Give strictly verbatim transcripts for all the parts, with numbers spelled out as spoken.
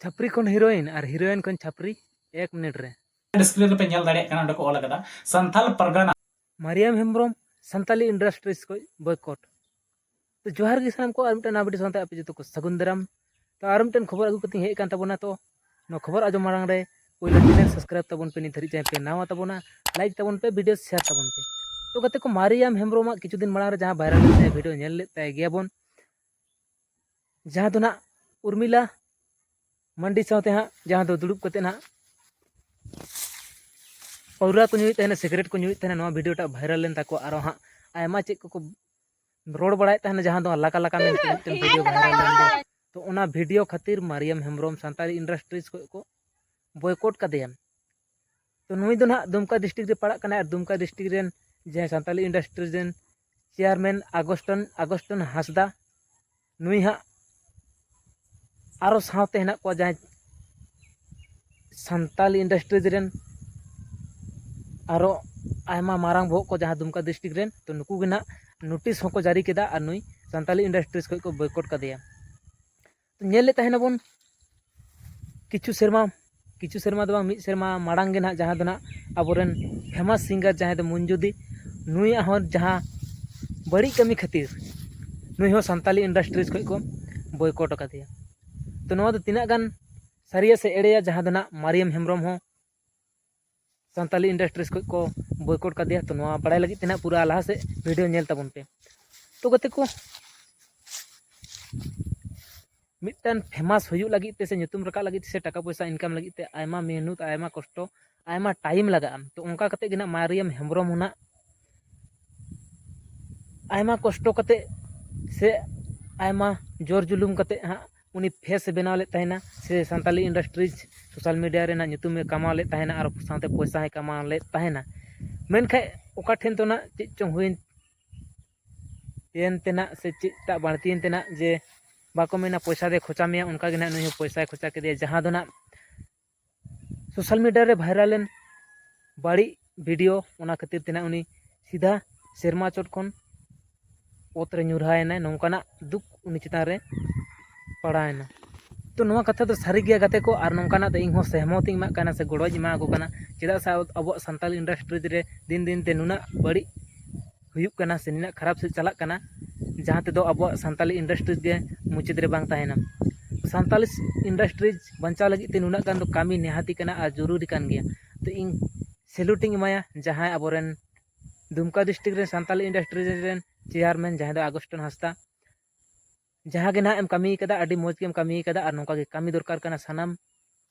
ᱪᱷᱟᱯᱨᱤ ᱠᱷᱚᱱ ᱦᱤᱨᱳᱭᱤᱱ ᱟᱨ ᱦᱤᱨᱳᱭᱤᱱ ᱠᱷᱚᱱ ᱪᱷᱟᱯᱨᱤ ᱮᱠ ᱢᱤᱱᱤᱴ ᱨᱮ᱾ ᱰᱤᱥᱯᱞᱮ ᱨᱮᱯᱮ ᱧᱮᱞ ᱫᱟᱲᱮᱭᱟᱜ ᱠᱟᱱᱟ, ᱚᱸᱰᱮ ᱠᱚ ᱚᱞ ᱟᱠᱟᱫᱟ ᱥᱟᱱᱛᱟᱞ ᱯᱟᱨᱜᱟᱱᱟ᱾ ᱢᱟᱨᱤᱭᱟᱢ ᱦᱮᱢᱵᱨᱚᱢ ᱥᱟᱱᱛᱟᱞᱤ ᱤᱱᱰᱟᱥᱴᱨᱤᱡᱽ ᱠᱷᱚᱱ ᱵᱚᱭᱠᱚᱴ᱾ ᱛᱚ ᱡᱚᱦᱟᱨ ᱜᱮ ᱥᱟᱱᱟᱢ ᱠᱚ, ᱟᱨ ᱢᱤᱫᱴᱟᱝ ᱱᱟᱣᱟ ᱵᱷᱤᱰᱤᱭᱳ ᱥᱟᱶᱛᱮ ᱟᱯᱮ ᱡᱚᱛᱚ ᱠᱚ ᱥᱟᱹᱜᱩᱱ ᱫᱟᱨᱟᱢ᱾ ᱛᱚ ᱟᱨ ᱢᱤᱫᱴᱮᱱ ᱠᱷᱚᱵᱚᱨ ᱟᱹᱜᱩ ᱠᱟᱛᱮᱧ ᱦᱮᱡ ᱟᱠᱟᱱ ᱛᱟᱵᱚᱱᱟ᱾ ᱛᱚ ᱱᱚᱣᱟ ᱠᱷᱚᱵᱚᱨ ᱟᱸᱡᱚᱢ ᱢᱟᱲᱟᱝ ᱨᱮ ᱯᱳᱭᱞᱳ ᱪᱮᱱᱮᱞ ᱥᱟᱵᱥᱠᱨᱟᱭᱤᱵ ᱛᱟᱵᱚᱱ ᱯᱮ, ᱱᱤᱛ ᱫᱷᱟᱹᱨᱤᱡ ᱡᱟᱦᱟᱸᱭ ᱯᱮ ᱱᱟᱣᱟ ᱛᱟᱵᱚᱱᱟ, ᱞᱟᱭᱤᱠ ᱛᱟᱵᱚᱱ ᱯᱮ, ᱵᱷᱤᱰᱤᱭᱳ ᱥᱮᱭᱟᱨ ᱛᱟᱵᱚᱱ ᱯᱮ᱾ ᱛᱚ ᱜᱟᱛᱮ ᱠᱚ, ᱢᱟᱨᱤᱭᱟᱢ ᱦᱮᱢᱵᱨᱚᱢᱟᱜ ᱠᱤᱪᱷᱩ ᱫᱤᱱ ᱢᱟᱲᱟᱝ ᱨᱮ ᱡᱟᱦᱟᱸ ᱵᱷᱟᱭᱨᱟᱞ ᱞᱮᱱ ᱛᱟᱭᱟ ᱵᱷᱤᱰᱤᱭᱳ ᱧᱮᱞ ᱞᱮᱫ ᱛᱟᱭ ᱜᱮᱭᱟ ᱵᱚᱱ, ᱡᱟᱦᱟᱸ ᱫᱚ ᱱᱟᱜ ᱩᱨᱢᱤᱞᱟ ᱢᱟᱱᱰᱤ ᱥᱟᱶᱛᱮ ᱦᱟᱸᱜ, ᱡᱟᱦᱟᱸ ᱫᱚ ᱫᱩᱲᱩᱵ ᱠᱟᱛᱮ ᱱᱟᱜ ᱯᱟᱹᱣᱨᱟ ᱠᱚ ᱧᱩᱭᱮᱫ ᱛᱟᱦᱮᱱᱟ, ᱥᱤᱜᱟᱨᱮᱴ ᱠᱚ ᱧᱩᱭᱮᱫ ᱛᱟᱦᱮᱱᱟ, ᱱᱚᱣᱟ ᱵᱷᱤᱰᱤᱭᱳ ᱴᱟᱜ ᱵᱷᱟᱭᱨᱟᱞ ᱞᱮᱱ ᱛᱟᱠᱚᱣᱟ᱾ ᱟᱨᱚ ᱦᱟᱸᱜ ᱟᱭᱢᱟ ᱪᱮᱫ ᱠᱚᱠᱚ ᱨᱚᱲ ᱵᱟᱲᱟᱭᱮᱫ ᱛᱟᱦᱮᱱᱟ, ᱡᱟᱦᱟᱸ ᱫᱚ ᱞᱟᱠᱟ ᱞᱟᱠᱟ ᱢᱮᱱᱛᱮ ᱢᱤᱫᱴᱮᱱ ᱵᱷᱤᱰᱤᱭᱳ ᱵᱷᱟᱭᱨᱟᱞ ᱞᱮᱱ ᱫᱚ᱾ ᱛᱚ ᱚᱱᱟ ᱵᱷᱤᱰᱤᱭᱳ ᱠᱷᱟᱹᱛᱤᱨ ᱢᱟᱨᱤᱭᱟᱢ ᱦᱮᱢᱵᱨᱚᱢ ᱥᱟᱱᱛᱟᱲᱤ ᱤᱱᱰᱟᱥᱴᱨᱤᱡᱽ ᱠᱷᱚᱱ ᱠᱚ ᱵᱚᱭᱠᱚᱴ ᱠᱟᱫᱮᱭᱟ᱾ ᱛᱚ ᱱᱩᱭ ᱫᱚ ᱱᱟᱦᱟᱜ ᱫᱩᱢᱠᱟ ᱰᱤᱥᱴᱨᱤᱠᱴ ᱨᱮ ᱯᱟᱲᱟᱜ ᱠᱟᱱᱟᱭ, ᱟᱨ ᱫᱩᱢᱠᱟ ᱰᱤᱥᱴᱨᱤᱠᱴ ᱨᱮᱱ ᱡᱟᱦᱟᱸᱭ ᱥᱟᱱᱛᱟᱞᱤ ᱤᱱᱰᱟᱥᱴᱨᱤᱡᱽ ᱨᱮᱱ ᱪᱮᱭᱟᱨᱢᱮᱱ ᱟᱜᱚᱥᱴᱚᱱ, ᱟᱜᱚᱥᱴᱚᱱ ᱦᱟᱸᱥᱫᱟ, ᱱᱩᱭ ᱦᱟᱸᱜ ᱟᱨᱚ ᱥᱟᱶᱛᱮ ᱦᱮᱱᱟᱜ ᱠᱚᱣᱟ ᱡᱟᱦᱟᱸᱭ ᱥᱟᱱᱛᱟᱞᱤ ᱤᱱᱰᱟᱥᱴᱨᱤᱡᱽ ᱨᱮᱱ ᱟᱨᱚ ᱟᱭᱢᱟ ᱢᱟᱨᱟᱝ ᱵᱚᱦᱚᱜ ᱠᱚ ᱡᱟᱦᱟᱸ ᱫᱩᱢᱠᱟ ᱰᱤᱥᱴᱨᱤᱠᱴ ᱨᱮᱱ, ᱛᱚ ᱱᱩᱠᱩ ᱜᱮ ᱱᱟᱦᱟᱜ ᱱᱳᱴᱤᱥ ᱦᱚᱸᱠᱚ ᱡᱟᱹᱨᱤ ᱠᱮᱫᱟ ᱟᱨ ᱱᱩᱭ ᱥᱟᱱᱛᱟᱞᱤ ᱤᱱᱰᱟᱥᱴᱨᱤᱡᱽ ᱠᱷᱚᱱ ᱠᱚ ᱵᱚᱭᱠᱚᱴ ᱠᱟᱫᱮᱭᱟ᱾ ᱛᱚ ᱧᱮᱞ ᱞᱮᱫ ᱛᱟᱦᱮᱱᱟᱵᱚᱱ ᱠᱤᱪᱷᱩ ᱥᱮᱨᱢᱟ, ᱠᱤᱪᱷᱩ ᱥᱮᱨᱢᱟ ᱫᱚ ᱵᱟᱝ, ᱢᱤᱫ ᱥᱮᱨᱢᱟ ᱢᱟᱲᱟᱝ ᱜᱮ ᱱᱟᱦᱟᱜ, ᱡᱟᱦᱟᱸ ᱫᱚ ᱱᱟᱦᱟᱜ ᱟᱵᱚᱨᱮᱱ ᱯᱷᱮᱢᱟᱥ ᱥᱤᱝᱜᱟᱨ ᱡᱟᱦᱟᱸᱭ ᱫᱚ ᱢᱚᱧᱡᱩᱫᱤ, ᱱᱩᱭᱟᱜ ᱦᱚᱸ ᱡᱟᱦᱟᱸ ᱵᱟᱹᱲᱤᱡ ᱠᱟᱹᱢᱤ ᱠᱷᱟᱹᱛᱤᱨ ᱱᱩᱭ ᱦᱚᱸ ᱥᱟᱱᱛᱟᱞᱤ ᱤᱱᱰᱟᱥᱴᱨᱤᱡᱽ ᱠᱷᱚᱱ ᱠᱚ ᱵᱚᱭᱠᱚᱴ ᱟᱠᱟᱫᱮᱭᱟ᱾ ᱛᱚ ᱱᱚᱣᱟ ᱫᱚ ᱛᱤᱱᱟᱹᱜ ᱜᱟᱱ ᱥᱟᱹᱨᱤᱭᱟ ᱥᱮ ᱮᱲᱮᱭᱟ, ᱡᱟᱦᱟᱸ ᱫᱚ ᱱᱟᱦᱟᱜ ᱢᱟᱨᱤᱭᱟᱢ ᱦᱮᱢᱵᱨᱚᱢ ᱦᱚᱸ ᱥᱟᱱᱛᱟᱞᱤ ᱤᱱᱰᱟᱥᱴᱨᱤᱡᱽ ᱠᱷᱚᱱ ᱠᱚ ᱵᱚᱭᱠᱚᱴ ᱠᱟᱫᱮᱭᱟ? ᱛᱚ ᱱᱚᱣᱟ ᱵᱟᱲᱟᱭ ᱞᱟᱹᱜᱤᱫ ᱛᱮ ᱱᱟᱦᱟᱜ ᱯᱩᱨᱟᱹ ᱞᱟᱦᱟ ᱥᱮᱫ ᱵᱷᱤᱰᱤᱭᱳ ᱧᱮᱞ ᱛᱟᱵᱚᱱ ᱯᱮ᱾ ᱛᱚ ᱜᱟᱛᱮ ᱠᱚ, ᱢᱤᱫᱴᱟᱝ ᱯᱷᱮᱢᱟᱥ ᱦᱩᱭᱩᱜ ᱞᱟᱹᱜᱤᱫ ᱛᱮ ᱥᱮ ᱧᱩᱛᱩᱢ ᱨᱟᱠᱟᱵ ᱞᱟᱹᱜᱤᱫ ᱛᱮ ᱥᱮ ᱴᱟᱠᱟ ᱯᱚᱭᱥᱟ ᱤᱱᱠᱟᱢ ᱞᱟᱹᱜᱤᱫ ᱛᱮ ᱟᱭᱢᱟ ᱢᱮᱦᱱᱚᱛ, ᱟᱭᱢᱟ ᱠᱚᱥᱴᱚ, ᱟᱭᱢᱟ ᱴᱟᱭᱤᱢ ᱞᱟᱜᱟᱜᱼᱟ᱾ ᱛᱚ ᱚᱱᱠᱟ ᱠᱟᱛᱮ ᱜᱮ ᱱᱟᱜ ᱢᱟᱨᱤᱭᱟᱢ ᱦᱮᱢᱵᱨᱚᱢ ᱦᱚᱸ ᱱᱟᱜ ᱟᱭᱢᱟ ᱠᱚᱥᱴᱚ ᱠᱟᱛᱮ ᱥᱮ ᱟᱭᱢᱟ ᱡᱳᱨ ᱡᱩᱞᱩᱢ ᱠᱟᱛᱮ ᱦᱟᱸᱜ ᱩᱱᱤ ᱯᱷᱮᱥ ᱮ ᱵᱮᱱᱟᱣ ᱞᱮᱫ ᱛᱟᱦᱮᱱᱟ, ᱥᱮ ᱥᱟᱱᱛᱟᱞᱤ ᱤᱱᱰᱟᱥᱴᱨᱤᱡᱽ ᱥᱳᱥᱟᱞ ᱢᱤᱰᱤᱭᱟ ᱨᱮᱱᱟᱜ ᱧᱩᱛᱩᱢ ᱮ ᱠᱟᱢᱟᱣ ᱞᱮᱫ ᱛᱟᱦᱮᱱᱟ ᱟᱨ ᱥᱟᱶᱛᱮ ᱯᱚᱭᱥᱟ ᱦᱚᱸᱭ ᱠᱟᱢᱟᱣ ᱞᱮᱫ ᱛᱟᱦᱮᱱᱟ᱾ ᱢᱮᱱᱠᱷᱟᱱ ᱚᱠᱟ ᱴᱷᱮᱱ ᱫᱚ ᱱᱟᱜ ᱪᱮᱫ ᱪᱚᱝ ᱦᱩᱭᱮᱱ ᱛᱮᱱᱟᱜ ᱥᱮ ᱪᱮᱫ ᱴᱟᱜ ᱵᱟᱹᱲᱛᱤᱭᱮᱱ ᱛᱮᱱᱟᱜ, ᱡᱮ ᱵᱟᱠᱚ ᱢᱮᱱᱟ ᱯᱚᱭᱥᱟ ᱫᱚᱭ ᱠᱷᱚᱪᱟ ᱢᱮᱭᱟ, ᱚᱱᱠᱟ ᱜᱮ ᱱᱟᱜ ᱱᱩᱭ ᱦᱚᱸ ᱯᱚᱭᱥᱟᱭ ᱠᱷᱚᱪᱟ ᱠᱮᱫᱮᱭᱟ, ᱡᱟᱦᱟᱸ ᱫᱚ ᱱᱟᱜ ᱥᱳᱥᱟᱞ ᱢᱤᱰᱤᱭᱟ ᱨᱮ ᱵᱷᱟᱭᱨᱟᱞ ᱮᱱ ᱵᱟᱹᱲᱤᱡ ᱵᱷᱤᱰᱤᱭᱳ, ᱚᱱᱟ ᱠᱷᱟᱹᱛᱤᱨ ᱛᱮ ᱱᱟᱜ ᱩᱱᱤ ᱥᱤᱫᱷᱟ ᱥᱮᱨᱢᱟ ᱪᱚᱴ ᱠᱷᱚᱱ ᱚᱛ ᱨᱮ ᱧᱩᱨᱦᱟᱭᱮᱱᱟᱭ, ᱱᱚᱝᱠᱟᱱᱟᱜ ᱫᱩᱠ ᱩᱱᱤ ᱪᱮᱛᱟᱱ ᱨᱮ ᱯᱟᱲᱟᱣᱮᱱᱟ᱾ ᱛᱚ ᱱᱚᱣᱟ ᱠᱟᱛᱷᱟ ᱫᱚ ᱥᱟᱹᱨᱤ ᱜᱮᱭᱟ ᱜᱟᱛᱮ ᱠᱚ, ᱟᱨ ᱱᱚᱝᱠᱟᱱᱟᱜ ᱫᱚ ᱤᱧ ᱦᱚᱸ ᱥᱮᱦᱢᱚᱛ ᱤᱧ ᱮᱢᱟᱜ ᱠᱟᱱᱟ ᱥᱮ ᱜᱚᱲᱚᱧ ᱮᱢᱟ ᱠᱚ ᱠᱟᱱᱟ᱾ ᱪᱮᱫᱟᱜ ᱥᱮ ᱟᱵᱚ-, ᱟᱵᱚᱣᱟᱜ ᱥᱟᱱᱛᱟᱞᱤ industry ᱨᱮ ᱫᱤᱱ ᱫᱤᱱ ᱛᱮ ᱱᱩᱱᱟᱹᱜ ᱵᱟᱹᱲᱤᱡ ᱦᱩᱭᱩᱜ ᱠᱟᱱᱟ ᱥᱮ ᱱᱩᱱᱟᱹᱜ ᱠᱷᱟᱨᱟᱯ ᱥᱮᱫ ᱪᱟᱞᱟᱜ ᱠᱟᱱᱟ, ᱡᱟᱦᱟᱸ ᱛᱮᱫᱚ ᱟᱵᱚᱣᱟᱜ ᱥᱟᱱᱛᱟᱞᱤ industry ᱜᱮ ᱢᱩᱪᱟᱹᱫ ᱨᱮ ᱵᱟᱝ ᱛᱟᱦᱮᱱᱟ᱾ ᱥᱟᱱᱛᱟᱞᱤ industry ᱵᱟᱧᱪᱟᱣ ᱞᱟᱹᱜᱤᱫ ᱛᱮ ᱱᱩᱱᱟᱹᱜ ᱜᱟᱱ ᱫᱚ ᱠᱟᱹᱢᱤ ᱱᱤᱦᱟᱹᱛᱤ ᱠᱟᱱᱟ ᱟᱨ ᱡᱚᱨᱩᱨᱤ ᱠᱟᱱ ᱜᱮᱭᱟ᱾ ᱛᱚ ᱤᱧ salute ᱤᱧ ᱮᱢᱟᱭᱟ ᱡᱟᱦᱟᱸᱭ ᱟᱵᱚᱨᱮᱱ ᱫᱩᱢᱠᱟ district ᱨᱮᱱ ᱥᱟᱱᱛᱟᱞᱤ industry ᱨᱮᱱ chairman, ᱡᱟᱦᱟᱸᱭ ᱫᱚ ᱟᱜᱚᱥᱴᱤᱱ ᱦᱟᱸᱥᱫᱟ᱾ ᱡᱟᱦᱟᱸ ᱜᱮ ᱱᱟᱦᱟᱜ ᱮᱢ ᱠᱟᱹᱢᱤ ᱠᱟᱫᱟ, ᱟᱹᱰᱤ ᱢᱚᱡᱽ ᱜᱮᱢ ᱠᱟᱹᱢᱤ ᱠᱟᱫᱟ, ᱟᱨ ᱱᱚᱝᱠᱟ ᱜᱮ ᱠᱟᱹᱢᱤ ᱫᱚᱨᱠᱟᱨ ᱠᱟᱱᱟ ᱥᱟᱱᱟᱢ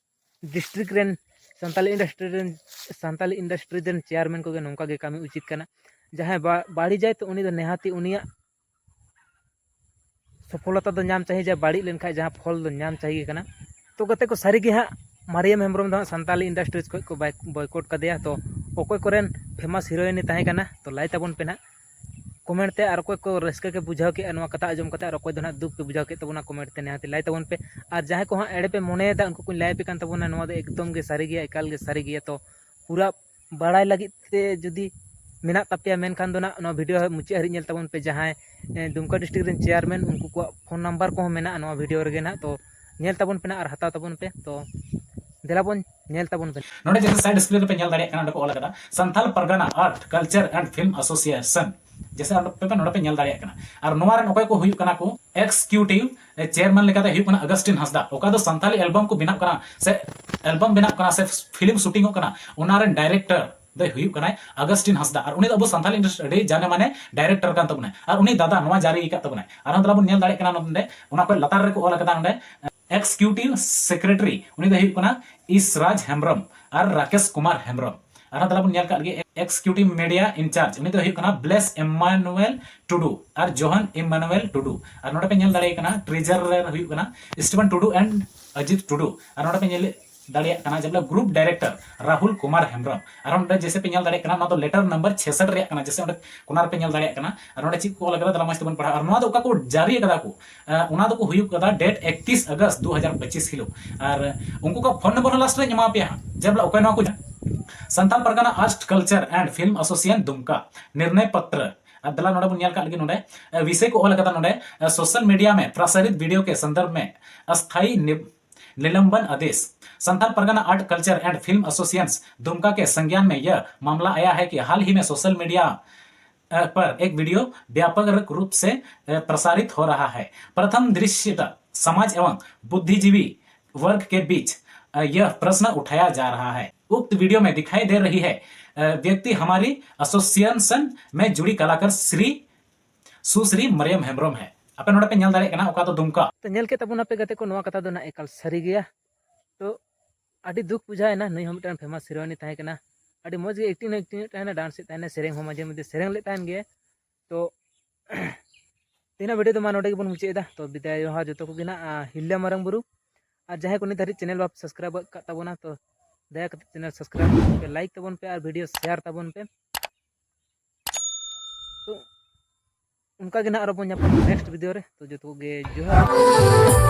district ᱨᱮᱱ ᱥᱟᱱᱛᱟᱞᱤ industry ᱨᱮᱱ, ᱥᱟᱱᱛᱟᱞᱤ industry ᱨᱮᱱ chairman ᱠᱚᱜᱮ ᱱᱚᱝᱠᱟ ᱜᱮ ᱠᱟᱹᱢᱤ ᱩᱪᱤᱛ ᱠᱟᱱᱟ᱾ ᱡᱟᱦᱟᱸᱭ ᱵᱟ-, ᱵᱟᱹᱲᱤᱡᱟᱭ, ᱛᱚ ᱩᱱᱤ ᱫᱚ ᱱᱤᱦᱟᱹᱛᱤ ᱩᱱᱤᱭᱟᱜ ᱥᱚᱯᱷᱚᱞᱚᱛᱟ ᱫᱚ ᱧᱟᱢ ᱪᱟᱹᱦᱤ ᱡᱮ, ᱵᱟᱹᱲᱤᱡ ᱞᱮᱱᱠᱷᱟᱱ ᱡᱟᱦᱟᱸ ᱯᱷᱚᱞ ᱫᱚ ᱧᱟᱢ ᱪᱟᱹᱦᱤ ᱜᱮ ᱠᱟᱱᱟ᱾ ᱛᱚ ᱜᱟᱛᱮ ᱠᱚ, ᱥᱟᱹᱨᱤ ᱜᱮ ᱦᱟᱸᱜ ᱢᱟᱨᱤᱭᱟᱢ ᱦᱮᱢᱵᱨᱚᱢ ᱫᱚ ᱦᱟᱸᱜ ᱥᱟᱱᱛᱟᱞᱤ industry ᱠᱷᱚᱱ ᱠᱚ ᱵᱟᱭ-, boycott ᱠᱟᱫᱮᱭᱟ᱾ ᱛᱚ ᱚᱠᱚᱭ ᱠᱚᱨᱮᱱ famous heroine ᱛᱟᱦᱮᱸ ᱠᱟᱱᱟ, ᱛᱚ ᱞᱟᱹᱭ ᱛᱟᱵᱚᱱ ᱯᱮ ᱱᱟᱦᱟᱜ comment ᱛᱮ, ᱟᱨ ᱚᱠᱚᱭ ᱠᱚ ᱨᱟᱹᱥᱠᱟᱹ ᱜᱮ ᱵᱩᱡᱷᱟᱹᱣ ᱠᱮᱫᱼᱟ ᱱᱚᱣᱟ ᱠᱟᱛᱷᱟ ᱟᱸᱡᱚᱢ ᱠᱟᱛᱮ, ᱟᱨ ᱚᱠᱚᱭ ᱫᱚ ᱱᱟᱦᱟᱜ ᱫᱩᱠ ᱜᱮ ᱵᱩᱡᱷᱟᱹᱣ ᱠᱮᱫ ᱛᱟᱵᱚᱱᱟ, comment ᱛᱮ ᱱᱤᱦᱟᱹᱛ ᱞᱟᱹᱭ ᱛᱟᱵᱚᱱ ᱯᱮ᱾ ᱟᱨ ᱡᱟᱦᱟᱸᱭ ᱠᱚ ᱦᱟᱸᱜ ᱮᱲᱮ ᱯᱮ ᱢᱚᱱᱮᱭᱮᱫᱟ, ᱩᱱᱠᱩ ᱠᱚᱧ ᱞᱟᱹᱭ ᱟᱯᱮ ᱠᱟᱱ ᱛᱟᱵᱚᱱᱟ, ᱱᱚᱣᱟ ᱫᱚ ᱮᱠᱫᱚᱢ ᱜᱮ ᱥᱟᱹᱨᱤ ᱜᱮᱭᱟ, ᱮᱠᱟᱞ ᱜᱮ ᱥᱟᱹᱨᱤ ᱜᱮᱭᱟ᱾ ᱛᱚ ᱯᱩᱨᱟᱹ ᱵᱟᱲᱟᱭ ᱞᱟᱹᱜᱤᱫ ᱛᱮ ᱡᱩᱫᱤ ᱢᱮᱱᱟᱜ ᱛᱟᱯᱮᱭᱟ, ᱢᱮᱱᱠᱷᱟᱱ ᱫᱚ ᱱᱟᱜ ᱱᱚᱣᱟ video ᱢᱩᱪᱟᱹᱫ ᱦᱟᱹᱨᱤᱡ ᱧᱮᱞ ᱛᱟᱵᱚᱱ ᱯᱮ᱾ ᱡᱟᱦᱟᱸᱭ, ᱮ, ᱫᱩᱢᱠᱟ district ᱨᱮᱱ chairman, ᱩᱱᱠᱩ ᱠᱚᱣᱟᱜ phone number ᱠᱚᱦᱚᱸ ᱢᱮᱱᱟᱜᱼᱟ ᱱᱚᱣᱟ video ᱨᱮᱜᱮ ᱱᱟᱜ᱾ ᱛᱚ ᱧᱮᱞ ᱛᱟᱵᱚᱱ ᱯᱮ ᱱᱟᱜ ᱟᱨ ᱦᱟᱛᱟᱣ ᱛᱟᱵᱚᱱ ᱯᱮ᱾ ᱛᱚ ᱫᱮᱞᱟ ᱵᱚᱱ ᱧᱮᱞ ᱛᱟᱵᱚᱱ ᱯᱮ᱾ ᱱᱚᱰᱮ ᱡᱮᱥᱮ side screen ᱨᱮᱯᱮ ᱧᱮᱞ ᱫᱟᱲᱮᱭᱟᱜ ᱠᱟᱱᱟ, ᱚᱸᱰᱮ ᱠᱚ ᱚᱞ ᱟᱠᱟᱫᱟ ᱥᱟᱱᱛᱟᱞ ᱯᱟᱨᱜᱟᱱᱟ Art, Culture and Film Association᱾ ᱡᱮᱥᱮ ᱟᱯᱮ ᱯᱮ ᱱᱚᱰᱮ ᱯᱮ ᱧᱮᱞ ᱫᱟᱲᱮᱭᱟᱜ ᱠᱟᱱᱟ᱾ ᱟᱨ ᱱᱚᱣᱟ ᱨᱮᱱ ᱚᱠᱚᱭ ᱠᱚ ᱦᱩᱭᱩᱜ ᱠᱟᱱᱟ ᱠᱚ, executive chairman ᱞᱮᱠᱟᱛᱮ ᱦᱩᱭᱩᱜ ᱠᱟᱱᱟ ᱟᱜᱟᱥᱴᱤᱱ ᱦᱟᱸᱥᱫᱟ᱾ ᱚᱠᱟ ᱫᱚ ᱥᱟᱱᱛᱟᱞᱤ album ᱠᱚ ᱵᱮᱱᱟᱜ ᱠᱟᱱᱟ ᱥᱮ album ᱵᱮᱱᱟᱜ ᱠᱟᱱᱟ ᱥᱮ film shooting ᱚᱜ ᱠᱟᱱᱟ, ᱚᱱᱟ ᱨᱮᱱ director ᱫᱚᱭ ᱦᱩᱭᱩᱜ ᱠᱟᱱᱟᱭ ᱟᱜᱟᱥᱴᱤᱱ ᱦᱟᱸᱥᱫᱟ᱾ ᱟᱨ ᱩᱱᱤ ᱫᱚ ᱟᱵᱚ ᱥᱟᱱᱛᱟᱞᱤ industry ᱟᱹᱰᱤ ᱡᱟᱱᱮ ᱢᱟᱱᱮ director ᱠᱟᱱ ᱛᱟᱵᱚᱱᱟᱭ᱾ ᱟᱨ ᱩᱱᱤ ᱫᱟᱫᱟ ᱱᱚᱣᱟ ᱡᱟᱹᱨᱤ ᱟᱠᱟᱫ ᱛᱟᱵᱚᱱᱟᱭ᱾ ᱟᱨᱦᱚᱸ ᱫᱮᱞᱟ ᱵᱚᱱ ᱧᱮᱞ ᱫᱟᱲᱮᱭᱟᱜ ᱠᱟᱱᱟ ᱱᱚᱰᱮ, ᱚᱱᱟ ᱠᱷᱚᱱ ᱞᱟᱛᱟᱨ ᱨᱮᱠᱚ ᱚᱞ ᱟᱠᱟᱫᱟ ᱱᱚᱰᱮ, executive secretary ᱩᱱᱤ ᱫᱚ ᱦᱩᱭᱩᱜ ᱠᱟᱱᱟ ᱤᱥᱨᱟᱡᱽ ᱦᱮᱢᱵᱨᱚᱢ ᱟᱨ ᱨᱟᱠᱮᱥ ᱠᱩᱢᱟᱨ ᱦᱮᱢᱵᱨᱚᱢ᱾ ᱟᱨᱦᱚᱸ ᱫᱮᱞᱟ ᱵᱚᱱ ᱧᱮᱞ ᱠᱟᱜ ᱞᱮᱜᱮ, executive media in charge ᱩᱱᱤ ᱫᱚ ᱦᱩᱭᱩᱜ ᱠᱟᱱᱟ ᱵᱞᱮᱥ ᱮᱢᱟᱱᱩᱮᱞ ᱴᱩᱰᱩ ᱟᱨ ᱡᱚᱦᱟᱱ ᱮᱢᱟᱱᱩᱮᱞ ᱴᱩᱰᱩ᱾ ᱟᱨ ᱱᱚᱰᱮ ᱯᱮ ᱧᱮᱞ ᱫᱟᱲᱮᱭᱟᱜ ᱠᱟᱱᱟ treasurer ᱨᱮ ᱦᱩᱭᱩᱜ ᱠᱟᱱᱟ ᱥᱴᱤᱯᱷᱮᱱ ᱴᱩᱰᱩ and ᱟᱡᱤᱛ ᱴᱩᱰᱩ᱾ ᱟᱨ ᱱᱚᱰᱮ ᱯᱮ ᱧᱮᱞ ᱫᱟᱲᱮᱭᱟᱜ ᱠᱟᱱᱟ ᱡᱮ ᱵᱚᱞᱮ group director ᱨᱟᱦᱩᱞ ᱠᱩᱢᱟᱨ ᱦᱮᱢᱵᱨᱚᱢ᱾ ᱟᱨ ᱱᱚᱰᱮ ᱡᱮᱥᱮ ᱯᱮ ᱧᱮᱞ ᱫᱟᱲᱮᱭᱟᱜ ᱠᱟᱱᱟ, ᱱᱚᱣᱟ ᱫᱚ letter number ᱪᱷᱮᱥᱚᱴ ᱨᱮᱭᱟᱜ ᱠᱟᱱᱟ, ᱡᱮᱥᱮ ᱚᱸᱰᱮ ᱠᱚᱨᱱᱟᱨ ᱯᱮ ᱧᱮᱞ ᱫᱟᱲᱮᱭᱟᱜ ᱠᱟᱱᱟ᱾ ᱟᱨ ᱱᱚᱰᱮ ᱪᱮᱫ ᱠᱚ ᱚᱞ ᱟᱠᱟᱫᱟ, ᱫᱮᱞᱟ ᱢᱚᱡᱽ ᱛᱮᱵᱚᱱ ᱯᱟᱲᱦᱟᱜᱼᱟ᱾ ᱟᱨ ᱱᱚᱣᱟ ᱫᱚ ᱚᱠᱟ ᱠᱚ ᱡᱟᱹᱨᱤ ᱟᱠᱟᱫᱟ ᱠᱚ, ᱟᱸ, ᱚᱱᱟ ᱫᱚᱠᱚ ᱦᱩᱭᱩᱜ ᱠᱟᱫᱟ date ᱮᱠᱛᱤᱥ ᱟᱜᱚᱥᱴ ᱫᱩ ᱦᱟᱡᱟᱨ ᱯᱚᱸᱪᱤᱥ ᱦᱤᱞᱳᱜ᱾ ᱟᱨ ᱩᱱᱠᱩ ᱠᱚ phone number ᱦᱚᱸ last ᱨᱮᱧ ᱮᱢᱟ ᱯᱮᱭᱟ ᱦᱟᱸᱜ, ᱡᱮ ᱵᱚᱞᱮ ᱚᱠᱚᱭ ᱱᱚᱣᱟ ᱠᱚ ᱥᱟᱱᱛᱟᱞ ᱯᱟᱨᱜᱟᱱᱟ Art, Culture and Film Association ᱫᱩᱢᱠᱟ, ᱱᱤᱨᱱᱚᱭ ᱯᱚᱛᱨᱚ, ᱟᱨ ᱫᱮᱞᱟ ᱱᱚᱰᱮ ᱵᱚᱱ ᱧᱮᱞ ᱠᱟᱜ ᱞᱮᱜᱮ ᱱᱚᱰᱮ, ᱮ, ᱵᱤᱥᱚᱭ ᱠᱚ ᱚᱞ ᱟᱠᱟᱫᱟ ᱱᱚᱰᱮ, ᱮ, social media में प्रसारित वीडियो के संदर्भ में अस्थायी नि-, निलंबन आदेश। Santhal Pargana art culture and film associations Dumka के संज्ञान में यह मामला आया है कि हाल ही में सोशल मीडिया, अ, पर एक वीडियो व्यापक रूप से, अ, प्रसारित हो रहा है। प्रथम दृश्यता समाज एवं बुद्धिजीवी वर्ग के बीच, अ, यह प्रश्न उठाया जा रहा है। उक्त वीडियो में दिखाई दे रही है, अ, व्यक्ति हमारी एसोसिएशन में जुड़ी कलाकार श्री सुश्री मरियम हेम्ब्रम है। ᱟᱯᱮ ᱱᱚᱰᱮ ᱯᱮ ᱧᱮᱞ ᱫᱟᱲᱮᱭᱟᱜ ᱠᱟᱱᱟ, ᱚᱠᱟ ᱫᱚ ᱫᱩᱢᱠᱟ᱾ ᱛᱚ ᱧᱮᱞ ᱠᱮᱫ ᱛᱟᱵᱚᱱᱟᱯᱮ ᱜᱟᱛᱮ ᱠᱚ, ᱱᱚᱣᱟ ᱠᱟᱛᱷᱟ ᱫᱚ ᱱᱟᱜ ᱮᱠᱟᱞ ᱥᱟᱹᱨᱤ ᱜᱮᱭᱟ᱾ ᱛᱚ ᱟᱹᱰᱤ ᱫᱩᱠ ᱵᱩᱡᱷᱟᱹᱣ ᱮᱱᱟ, ᱱᱩᱭ ᱦᱚᱸ ᱢᱤᱫᱴᱟᱝ famous heroine ᱛᱟᱦᱮᱸ ᱠᱟᱱᱟ᱾ ᱟᱹᱰᱤ ᱢᱚᱡᱽ ᱜᱮ acting ᱦᱚᱸ acting ᱮᱫ ᱛᱟᱦᱮᱱᱟ, dance ᱮᱫ ᱛᱟᱦᱮᱱᱟ, ᱥᱮᱨᱮᱧ ᱦᱚᱸ ᱢᱟᱡᱷᱮ ᱢᱚᱫᱽᱫᱷᱮ ᱥᱮᱨᱮᱧ ᱞᱮᱫ ᱛᱟᱦᱮᱱ ᱜᱮ᱾ ᱛᱚ ᱛᱮᱦᱮᱧᱟᱜ video ᱫᱚ ᱢᱟ ᱱᱚᱰᱮ ᱜᱮᱵᱚᱱ ᱢᱩᱪᱟᱹᱫ ᱮᱫᱟ᱾ ᱛᱚ ᱵᱤᱫᱟᱭ ᱡᱚᱦᱟᱨ ᱡᱚᱛᱚ ᱠᱚᱜᱮ ᱱᱟᱜ, ᱟᱨ ᱦᱤᱞᱫᱟ ᱢᱟᱨᱟᱝ ᱵᱩᱨᱩ᱾ ᱟᱨ ᱡᱟᱦᱟᱸᱭ ᱠᱚ ᱱᱤᱛ ᱫᱷᱟᱹᱨᱤᱡ channel ᱵᱟᱯᱮ subscribe ᱟᱠᱟᱫ ᱛᱟᱵᱚᱱᱟ, ᱛᱚ ᱫᱟᱭᱟ ᱠᱟᱛᱮ channel subscribe ᱛᱟᱵᱚᱱ ᱯᱮ, like ᱛᱟᱵᱚᱱ ᱯᱮ, ᱟᱨ video share ᱛᱟᱵᱚᱱ ᱯᱮ᱾ ᱛᱚ ᱚᱱᱠᱟ ᱜᱮ ᱱᱟᱜ ᱟᱨᱚ ᱵᱚᱱ ᱧᱟᱯᱟᱢᱟ next video ᱨᱮ᱾ ᱛᱚ ᱡᱚᱛᱚ ᱠᱚᱜᱮ ᱡᱚᱦᱟᱨ᱾